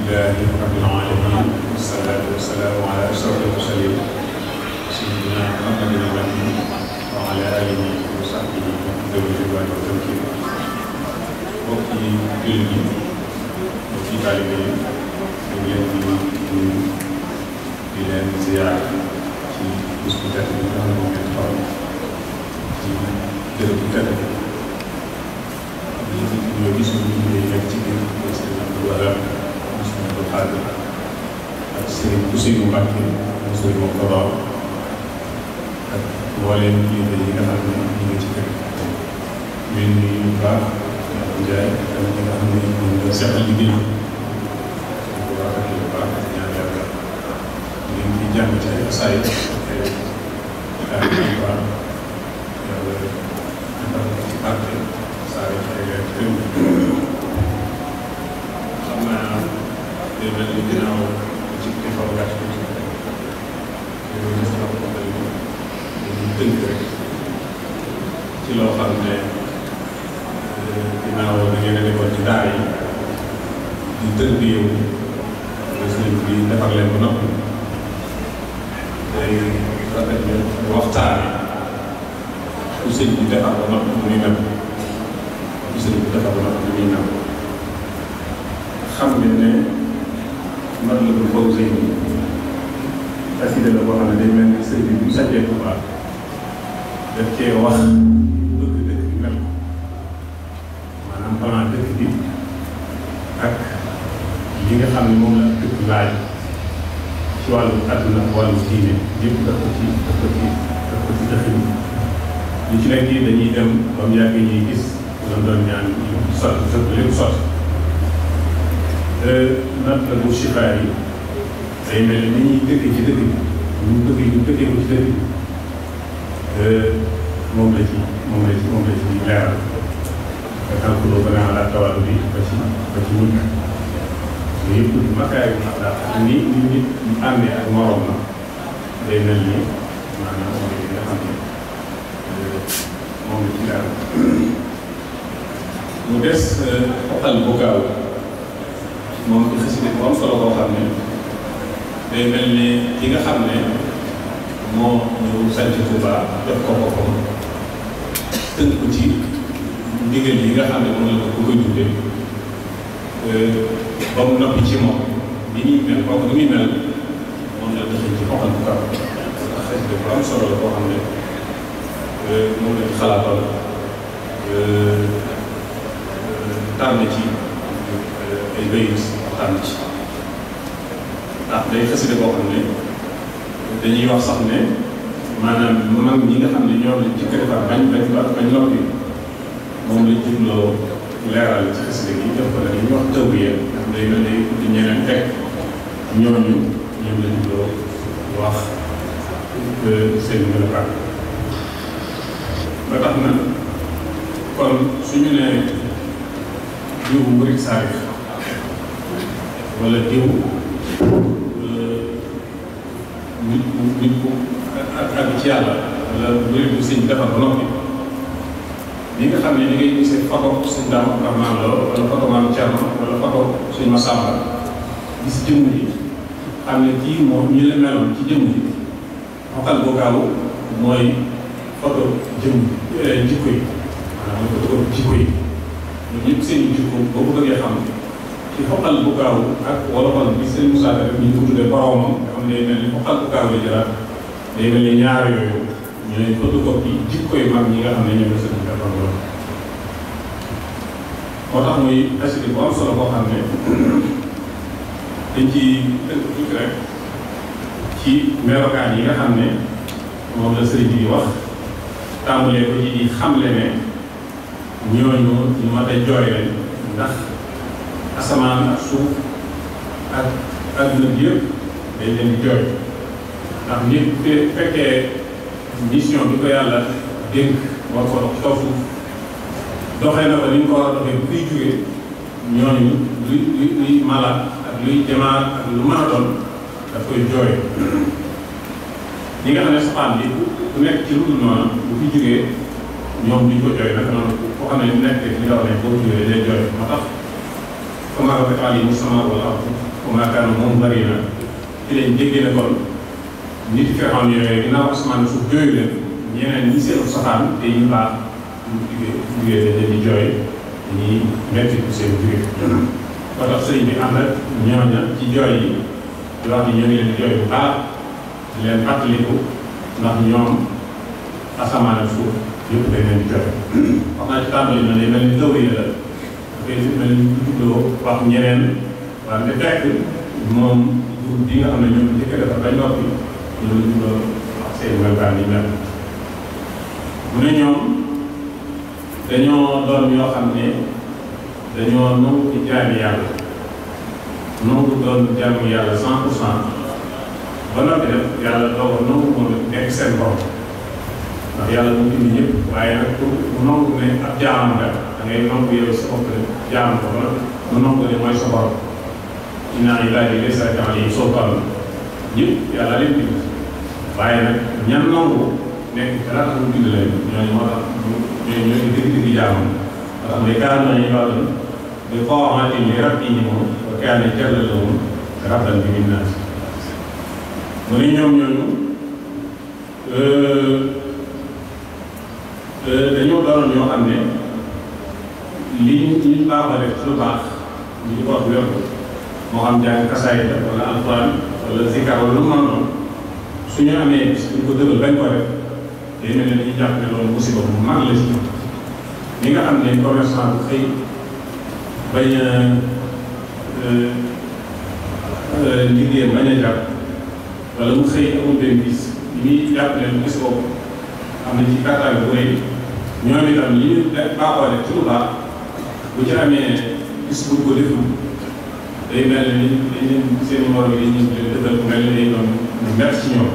alhamdulillahi rabbil alamin wassalatu wassalamu ala ashrafil mursalin sayyidina Muhammadin wa ala alihi wa sahbihi dawi ridwani wa tamkin mbokki jullit yi mbokki taalibe yi ñu ngi leen di leen ziyaar ci bis bu tedd bi nga xam ne moom ngeen xool ci jërëb bu tedd bi ñoo gis ñu nekk ci biir Sëriñ Abdou Wahab Sëriñ Abdou Khadir ak Sëriñ Ousseynou Mbacké Sëriñ Mourtada ak mbooleem kilifa yi nga xam ne ñu ngi ci kër ñun ñu bu baax Ndiaye ak ñi nga xam ne ñu ngi seqal liggéey bu baax ak bu baax ak ñaan yàlla ñu ngi jàng ci ay asaay ak ay baax yàlla defal ci barke saa yi xëy na xam naa day mel ni ginnaaw ci xaw a gàtt tuuti dañuy def na ko dañuy tënk rek ci loo xam ne ginnaaw da ngeen a defoon ci daara yi di tënk yow nga sëñ bi defar leen ba noppi day rafet ne waxtaane ku sëñ bi defar ba noppi muy mel sëñ bi dafa war a muy naaw xam ngeen ne man la ko faw sëñ bi xasida la boo xam ne day mel ni sëñ bi bu sañee Tuubaa daf cee wax bëgg dëkk bi mel maanaam plan dëkk bi ak li nga xam ne moom la dëkk laaj ci wàllu àdduna ak wàllu diine yëpp daf ko ci dëxin li ci nekk dañuy dem ba mu yàgg ñuy gis doon ñaan sotti sotti lépp sotti nat la bu sifaar yi day mel ni ñuy dëkkee ci dëkk bi ñu dëkkee ko ci dëkk bi moom la ci leeral nga xam ko loo banaa laa tawal bi ba ci mujj yooyu yëpp makaay bi ndax daal ni nit ñu àndee ak morom na day mel ni maanaam moom la nga xam ne moom la ci leeral mu des xoqal bu gaaw moom ci xasida bu am solo boo xam ne day mel ni ki nga xam ne moo ñëw sanc Tuubaa def ko boppam tënk ko ci ndigal yi nga xam ne moom la ko koy dundee ba mu noppi ci moom li ñuy mel kooku ni muy mel moom la dëxëñ ci xoqal bu gaaw ndax xasida bu am solo la boo xam ne moom la ci xalaatal tànn ci ay bayit tànn ci ndax day xasida boo xam ne dañuy wax sax ne maanaam mag ñi nga xam ne ñoom lañ ci defar bañ noppi moom lañ jubloo leeral ci xasida gi def ko la ñuy wax taw bi yéen ndax day mel ni di ñeneen fekk ñooñu ñoom la jubloo wax seen melokaan ba tax na kon suñu nee diw murid saarix wala diw nit ku ak ci yàlla wala murid bu sëñ defar ba noppi li nga xam ne ni ngay gisee photo sëñ Daam Abdourahmane Lo wala photo Maam Cerno wala photo sëñ Masamba gis jëmm ji xam ne kii moom ñu la meloon ci jëmm ji xoqal boo gaaw mooy photo jëmm jikko yi maanaam mooy photo jikko yi ñun ñëpp seen i jikko boo ko bëggee xam ci xoqal bu gaaw ak wolofal bi seen Moussa rek ñu ko tuddee boromam nga xam ne day mel ni xoqal bu gaaw la jëlaat day mel ni ñaar yooyu ñu ne photocopie jikko yu mag ñi nga xam ne ñoom la seen defar loolu moo tax muy xasida bu am solo boo xam ne dañ ci tënk tuuti rek ci melokaan yi nga xam ne moom la sëriñ bi di wax tàmbalee ko ci di xamle ne ñooñu ñu mat a jooy lañ ndax asamaan ak suuf ak adduna bi yëpp dañ leen di jooy ndax nit fekkee mission bi ko yàlla dénk war ko dox kaw suuf doxee na ko ni ñu ko war a doxee bu fiy jógee ñooñu luy malaat ak luy jamaat ak lu mën a doon daf koy jooy ñi nga xam ne safaan bi ku nekk ci lu dul noonu bu fi jógee ñoom duñ ko jooy nag noonu koo xam ne nekk li nga wax ne boo jógee day jooy moo tax comment la ko taal yi mu sama wala comment kaanu moom bari na ci lañ déggee ne kon nit ki xam yooyu ginnaaw asamaan suuf jooyu leen ñeneen ñi seen safaan te ñu baax ñu jugee dañuy jooy dañuy metti seen jugee. ba tax sëriñ bi ànd ak ñooña ci jooy yi di wax ni ñoo ngi leen di jooy bu baax di leen fàttaliku ndax ñoom asamaan ak suuf yëpp dañ leen di jooy. wax naa ci tàmbali na ne mel ni taw yi la dafay mel ni juddoo wax ñeneen wante fekk moom dugub bi nga xam ne ñoom njëkk a defar ba noppi loolu juddoo wax seen melokaan yi mel. mu ne ñoom dañoo doon yoo xam ne dañoo nangu ci jaami yàlla nangu doon jaamu yàlla 100% ba noppi def yàlla doog a nangu moom nekk seen borom ndax yàlla mu bind ñëpp waaye nag pour mu nangu ne ab jaamam nga da ngay nangu yow sa bopp jaam ko ba mu nangu ne mooy sa borom inna ilaahi laysa ka'alayhi sultaan ñëpp yàlla leen bind waaye nag ñan nangu nekk ci laata mu bind leen ñooñu moo tax ñooñu ñooy dëgg-dëgg jaamam nga xam ne kaanu nañu loolu bi xooxaati li rabbihim wa kaana jalla lahum rabban bi minnaas mu ne ñoom ñooñu dañoo doon ñoo xam ne li ñu baaxoo def ci lu baax ñu ko wax wér moo xam jàng kasaayida wala alquran wala zikar wala lu mu mën noonu suñu amee bis bu ko dëgal bañ ko def day mel ne dañuy jàpp ne loolu musiba bu mag la ci li nga xam ne commerçant bu xëy bañ a liggéeyam bañ a jàpp wala mu xëy amul benn bis ñuy jàpp ne bis boobu am na ci kàttan bu rëy ñoom itam li ñu baaxoo def ci lu baax bu ci amee bis bu ko deful day mel ni dañuy seen morom yi ñu dëggal mel ni day doon mu mett ci ñoom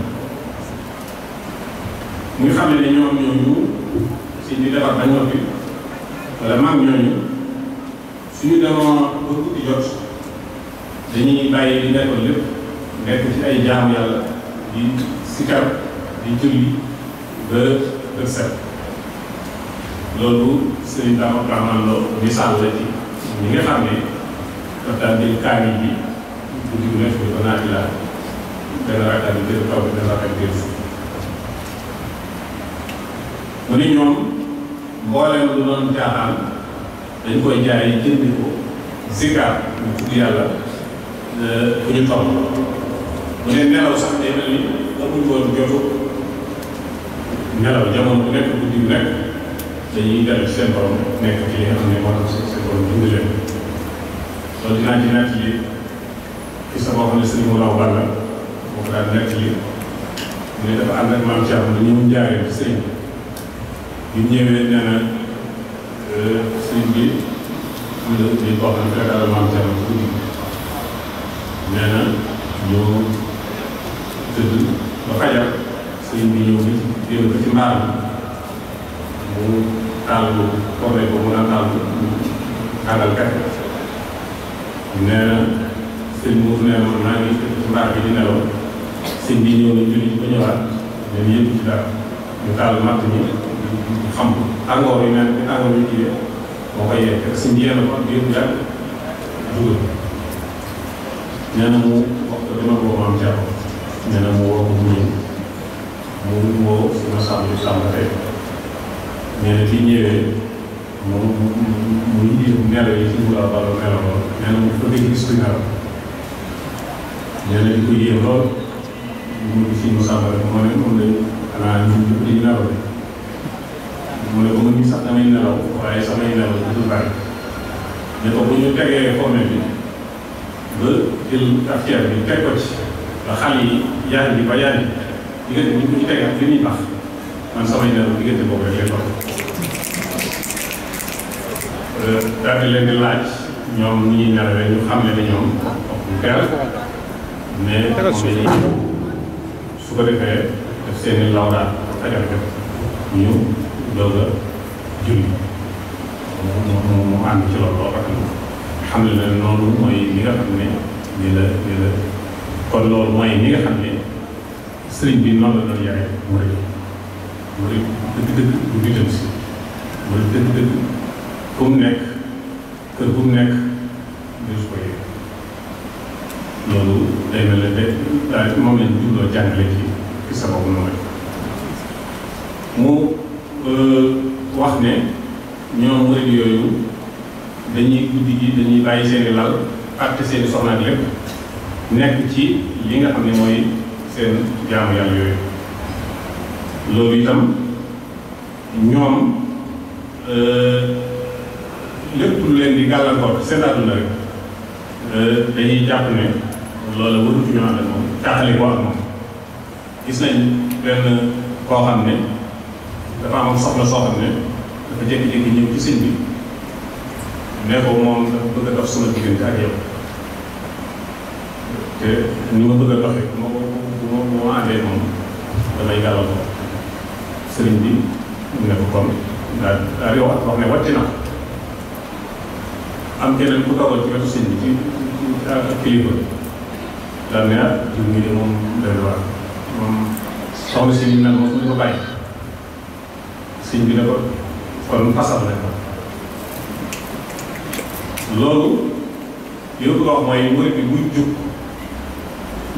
mu ngi xam ne ñoom ñooñu si ñu defar ba noppi wala mag ñooñu suñu demoo ba guddi jot dañuy bàyyi di nekkoon lépp nekk ci ay jaamu yàlla di sikar di julli ba bët set loolu sëriñ Dame Abdourahmane Lo misaal la ci ñi nga xam ne daf daan jël kaamil bi guddi bu nekk bi ba naati la benn rakkat bi jël taw bi benn rakkat bi mu ne ñoom mbooleem lu doon jaaxaan dañ koy jaay jënd ko zikar ñu tudd yàlla bu ñu toll mu ne nelaw sax day mel ni amuñu woon jotu nelaw jamono bu nekk guddi bu nekk dañuy dellu ci seen borom nekk ci li nga xam ne moo tax seen borom bind leen loolu dinaa ci nekk li ci sa boo xam ne sëriñ mu law balla moo ko daan nekk li mu ne dafa ànd ak maam Thiam lu ñu jaaree ci sëriñ bi ñëwee nee na sëriñ bi li ko xam ne fekkal maam Thiam ci guddi nee na ñu tëdd ba fajar sëriñ bi ñëw bi yóbbu ko ci mbaar mu taal korne ko mun a taal àndal kat nee na sëriñ boobu nee na maa ngi ci mbaar bi di nelaw sëriñ bi ñëw na julli ba ñëwaat leen yëpp ci dara ñu taal matt ñi xam tàngoor yi neen bi tàngoor yi kiiwee moo koy yegg fekk sëriñ bi yenn ko yëpp yàgg dugal nee na mu wax ko dama ko maam Thiam nee na mu woo ko mu ñëw mu woo suma sàmm yu sàmm tey nee na bi ñëwee mu nelaw yi ci mu la balo nelaw lool nee na mu fa dégg gis kuy nelaw nee na di ko yéem lool mu ngi si mu sàmm rek moo ne moom lañ xanaa ñu di nelaw de mu ne ko mu ngi sax damay nelaw waaye samay nelaw du bari ne ko bu ñu tegee forme bi ba jël affaire bi teg ko ci ba xale yi yaay bi ba yaay diggante bu ñu ko ci teg ak li ñuy baax man samay nelaw diggante boobu rek lay toll. daal di leen di laaj ñoom ni ñuy nelawee ñu xam ne ne ñoom ñu teel mais moom dañuy su ko defee def seen i law daal fajar def ñu doog a julli mu ànd ci loolu ak xam ne noonu mooy li nga xam ne ni la kon loolu mooy li nga xam ne sëriñ bi noonu la doon yare mu rëy dëgg-dëgg du ditam si mu dëgg-dëgg fu mu nekk kër fu mu nekk su ko yëg loolu day mel ne daal moom lañ jubloo jàngale ci sa bopp noonu mu wax ne ñoom murid yooyu dañuy guddi gi dañuy bàyyi seeni lal fàtte seeni soxna ak lépp nekk ci li nga xam ne mooy seen jaamu yàlla yooyu loolu itam ñoom lépp lu leen di gàllankoor seen àdduna rek dañuy jàpp ne loolu warutu ñu ànd ak moom caaxali ko ak moom gis nañ benn koo xam ne dafa am soxla soo xam ne dafa jékki-jékki ñëw ci sëñ bi ne ko moom dafa bëgg a dox sama diggante ak yow te ni ma bëgg a doxee bu ma àndee moom damay gàllankoor sëriñ bi ne ko comme daal di wax ne wàcc na am keneen ku toogal ci wetu sëñ bi ci kilifa daal ne jiw ngi de moom doy na waar moom soxna si ñu mel moom ñu ko bàyyi sëñ bi ne ko kon fasal nañ ko loolu yow ko wax mooy murid bi muy jug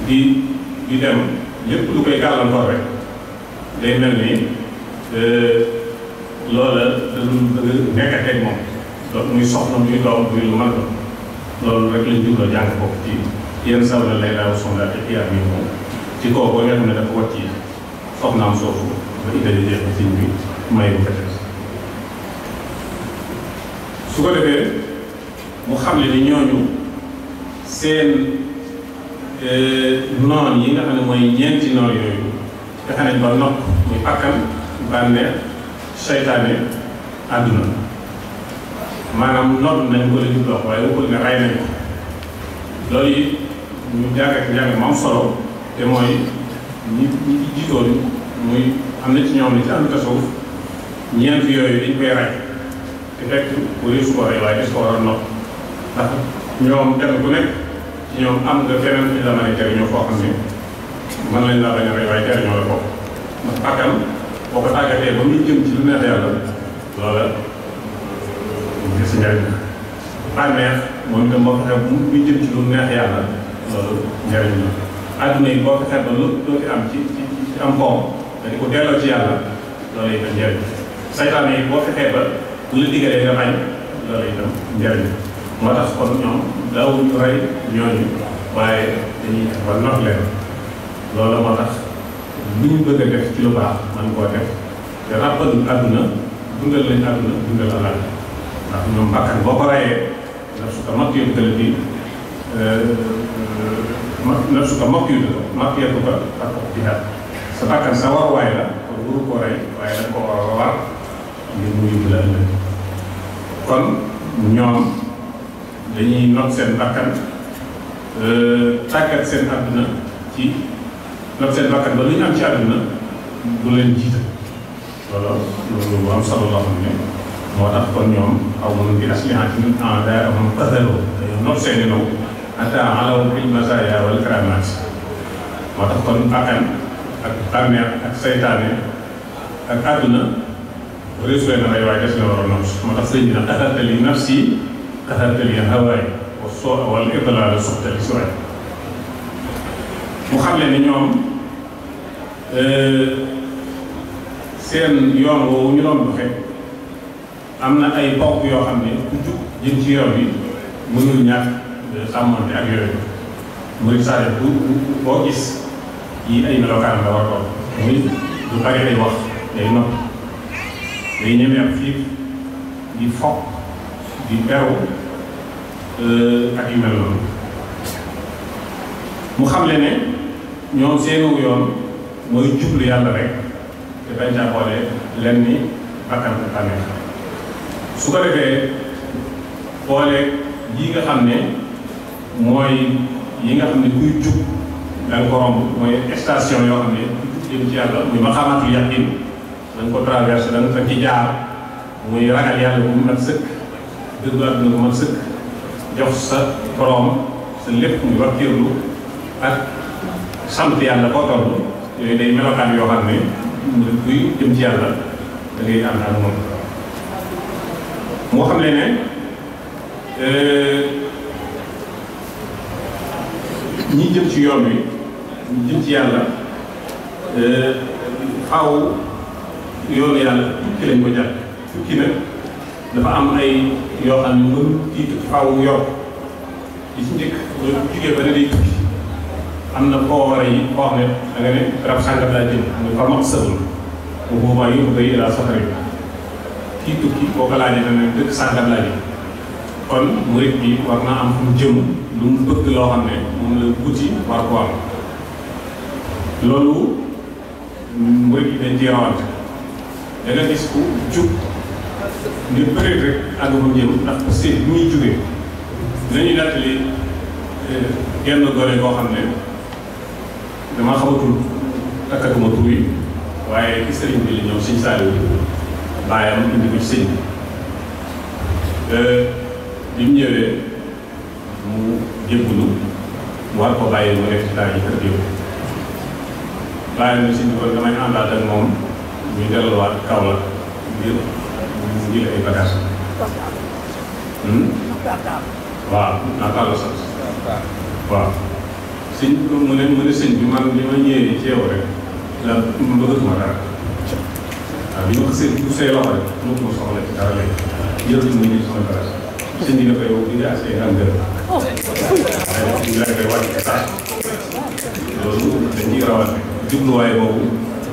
di dem lépp lu koy gàllankoor rek day mel ni loola da dul bëgg nekk ak moom donc muy soxna muy doom muy lu mën doon loolu rek lañ jubloo jàng ko ci yenn sawla lay daaw sonda te xiyaar yi moom ci kooku nga xam ne dafa wàcc ci soxnaam soofu ba idali jeex siñ bi may bu fete su ko defee mu xam ne ni ñooñu seen noon yi nga xam ne mooy ñeenti noon yooyu fexe nañ ba nopp muy bakkan bànneex seytaane àdduna maanaam nodd nañ ko la jubloo waaye waxul ne rey nañ ko loolu it ñu jàng mu am solo te mooy ñi jiitoon muy am na ci ñoom ni ci am tasawuf ñeent yooyu dañ koy rey te fekk bu dee su ko rey waaye des ko war a nopp ndax ñoom kenn ku nekk ci ñoom am nga feneen fi la mën a jëriñoo foo xam ne mën nañ laa bañ a rey waaye jëriñoo la foofu ndax bakkan boo ko tàggatee ba muy jëm ci lu neex yàlla loola si njëriñ bànneex moom itam boo fexe bu muy jëm ci lu neex yàlla loolu njëriñ la àdduna yi boo fexe ba lu doo ci am ci am koom nga di ko delloo ci yàlla loolu itam njëriñ saytaan yi boo fexee ba bu la digalee nga bañ loolu itam njëriñ moo tax kon ñoom daawuñu rey ñooñu waaye dañuy def ba nox leen loolu moo tax lu ñu bëgg a def ci lu baax man koo def te ràppal àdduna dundal lañ àdduna dundal alal ndax ñoom bakkan boo ko rayee naf su ko mokk yëpp tële bi naf su ko mokk yu mokk yëpp ko ak jihaad sa bakkan sa waruwaay la kon wuru koo rey waaye da nga ko war a war ngir mu yóbbu la ëllëg kon ñoom dañuy not seen bakkan tàggat seen àdduna ci not seen bakkan ba lu ñu am ci àdduna du leen jiital loolu bu am solo loo xam ne moo tax kon ñoom aw mënu bi aslihatin a'daa'ahum qatalu dañoo not seeni naw hatta alaw bil masaaya wal karamaat moo tax kon bakkan ak bànneex ak saytaane ak àdduna réussir na rey waaye des na war a not moo tax sëñ bi nag qataltali nafsi qataltali hawaay wa soo wal idlaal suxtali suray mu xam leen ni ñoom seen yoon woowu ñu doon doxe am na ay bokk yoo xam ne ku jug jëm ci yoon bi mënul ñàkk sàmmante ak yooyu muy saa bu boo gis yi ay melokaan la war a doon muy du bari ay wax day nopp day ñeme ak xiif di fokk di beru ak yu mel noonu mu xam le ne ñoom seenu yoon mooy jublu yàlla rek te bañ caa boole lenn ni bakkan ak bànneex su ko defee boole yi nga xam ne mooy yi nga xam ne kuy jub da nga ko romb mooy station yoo xam ne jëm ci yàlla muy maqaamaatul yaqin da nga ko traversé da nga fa ci jaar muy ragal yàlla bu mu mat sëkk dëggu àdduna bu mat sëkk jox sa borom sa lépp muy wakkiirlu ak sant yàlla koo toll yooyu day melokaan yoo xam ne kuy jëm ci yàlla da ngay ànd ak moom moo xam ne ñi jëm ci yoon wi ñi jëm ci yàlla faaw yoonu yàlla tukki lañ ko jàpp tukki nag dafa am ay yoo xam ne mënul kii tukki faaw mu yor li ci njëkk loolu jugee ba ne day tukki am na koo war a yi koo xam ne da nga ne rab sàngam laa jëm muy fa mag sëbul bu boobaa yóbbu koy laa safari kii tukki boo ko laajee da ne dëkk sàngam laa jëm kon murit bi war naa am fu mu jëm lu mu bëgg loo xam ne moom la wuti war ko am loolu murit yi dañ ciy rawante da nga gis ku jug ni bëri rek àgg fa mu jëm ndax parce que bi muy jugee dinañuy nettali genn gone boo xam ne dama xamatul takkatuma tur yi waaye ci sëriñ bi la ñëw sëñ Saliou baayam indi ko ci sëñ bi mu ñëwee mu jébbalu mu war ko bàyyi mu nekk ci daara yi kër gi bàyyi na sëñ bi kon damay àndaat ak moom ñu delluwaat kaw la ngir mu jël ay bagages. waaw naataal la sax waaw sëñ mu ne sëñ bi man li ma ñëwee ci yow rek la bëggatuma dara waaw li ma ko sëñ bu say loxo rek mënatuma soxla ci dara léegi jërëjëf ma ñëw sama bagage sëñ bi dafay yow di nga askan am gërëm waaye ñu la koy wàcc sax loolu dañ ciy rawante jubluwaay boobu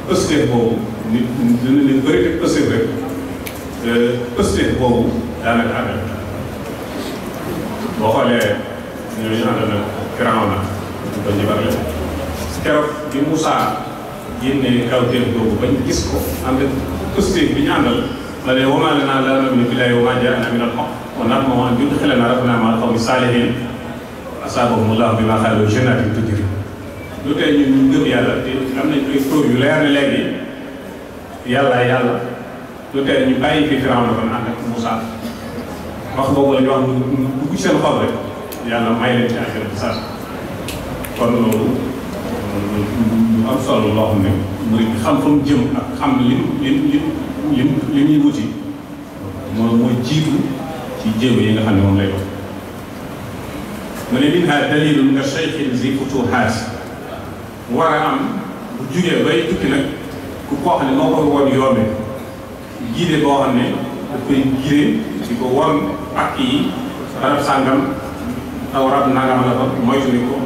pësteef boobu nit dina leen bëri rek pësteef rek pësteef boobu daanaka àndal boo xoolee ñooñu àndal na Firawna ñu ko ñëbar leen keroog bi Moussa génne kawteef boobu bañ gis ko ànd pësteef bi ñu àndal la ne wamaa lanaa laa nu'minu billaahi wa maa jaa'anaa minal haqq wa natma'u an yudxilanaa rabbunaa ma'al qawmi saalihiin asaabahumullaahu bimaa qaaluu jannaatin tajrii lu tey ñun ñu gëm yàlla te am nañ ay preuve yu leer ne léegi yàlla lu tey ñu bàyyi fi Firawna kon ànd ak Moussa wax boobu la ñu wax mu dugg ci seen xol rek yàlla may leen ci àjjana bi sax kon loolu lu am solo loo xam ne murid bi xam fa mu jëm ak xam li ñuy wuti mooy jiitu ci jéego yi nga xam ne moom lay doon. mu ne minhaa daliilun ka shaykhin zi futuuhaat mu war a am bu jugee bay tukki nag ku koo xam ne moo koy won yoon bi giide boo xam ne daf koy giree di ko won pàkk yi barab sàngam aw rab nangam la fa moytu ni ko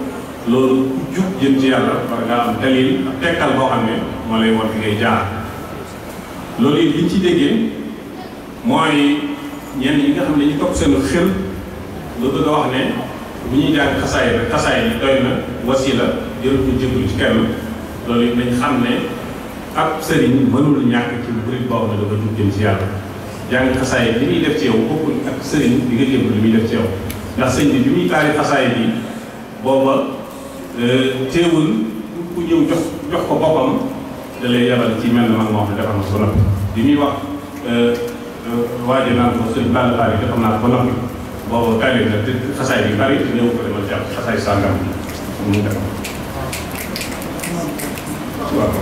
loolu ku jug jëm ci yàlla war nga am dalil ak tekkal boo xam ne moo lay won fi ngay jaar loolu it liñ ci déggee mooy ñenn ñi nga xam ne ñu topp seen xel lu bëgg a wax ne bu ñuy jàng xasaay rek xasaay yi doy na wasila jël ko jéglu ci kenn loolu it dañ xam ne ab sëriñ mënul ñàkk ci murid boo xam ne dafa jug jëm ci yàlla jàng xasaay li muy def ci yow bokkul ak sëriñ bi nga jëm li muy def ci yow ndax sëñ bi muy taari xasaay bi booba teewul ku ñëw jox ko boppam da lay yabal ci mel na mag moo xam ne defal na ko noppi bi muy wax waaje naan ko sëñ Balla Fally defal naa ko noppi booba taalib na te xasaay bi bari te ñëw ko demal jàpp xasaay sàngam mu defal waaw